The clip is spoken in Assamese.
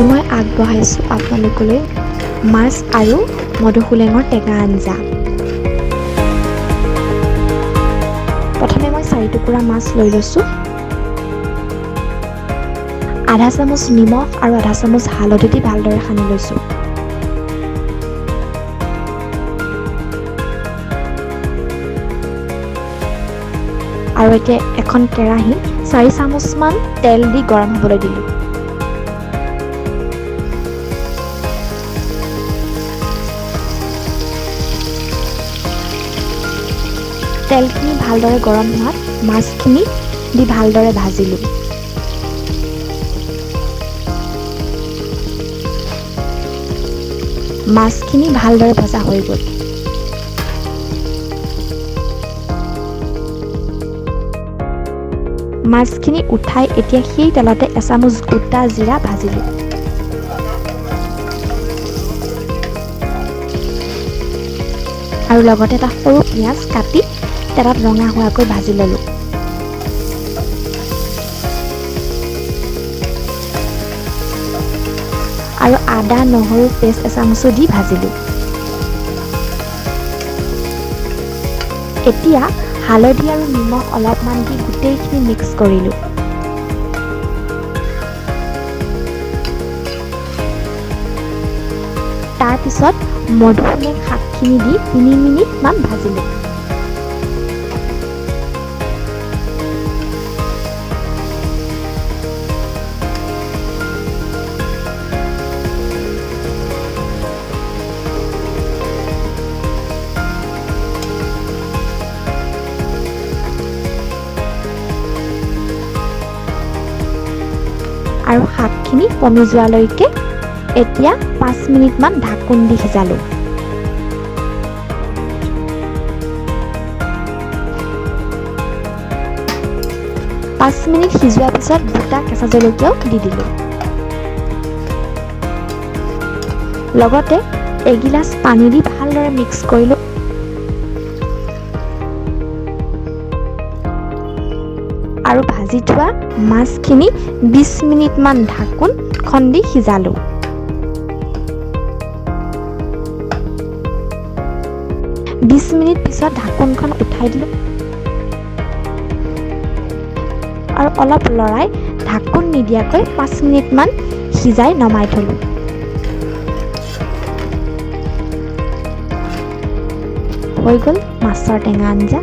আজি মই আগবঢ়াইছোঁ আপোনালোকলৈ মাছ আৰু মধুসোলেঙৰ টেঙা আঞ্জা। প্ৰথমে মই 4 টুকুৰা মাছ লৈ লৈছোঁ। আধা চামুচ নিমখ আৰু আধা চামুচ হালধি দি ভালদৰে সানি লৈছোঁ। আৰু এতিয়া এখন কেৰাহীত 4 চামুচমান তেল দি গৰম হ'বলৈ দিলোঁ। তেলখিনি ভালদৰে গৰম হোৱাত মাছখিনি দি ভালদৰে ভাজিলোঁ। মাছখিনি ভালদৰে ভজা হৈ গ'ল। মাছখিনি উঠাই এতিয়া সেই তেলতে এচামুচ গোটা জিৰা ভাজিলোঁ। আৰু লগতে এটা সৰু পিঁয়াজ কাটি তেলত ৰঙা হোৱাকৈ ভাজি ল'লোঁ। আৰু আদা নহৰু পেষ্ট এচামুচো দি ভাজিলোঁ। এতিয়া হালধি আৰু নিমখ অলপমান দি গোটেইখিনি মিক্স কৰিলোঁ। তাৰপিছত মধুসোলেং শাকখিনি দি 3 মিনিটমান ভাজিলোঁ। আৰু শাকখিনি পমি যোৱালৈকে এতিয়া 5 মিনিটমান ঢাকোন দি সিজালোঁ। পাঁচ মিনিট সিজোৱাৰ পিছত 2টা কেঁচা জলকীয়াও দি দিলোঁ। লগতে এগিলাচ পানী দি ভালদৰে মিক্স কৰিলোঁ। আৰু ভাজি থোৱা মাছখিনি 20 মিনিটমান ঢাকোনখন দি সিজালোঁ। 20 মিনিট পিছত ঢাকোনখন উঠাই দিলোঁ আৰু অলপ লৰাই ঢাকোন নিদিয়াকৈ 5 মিনিটমান সিজাই নমাই থলোঁ। হৈ গ'ল মাছৰ টেঙা আঞ্জা।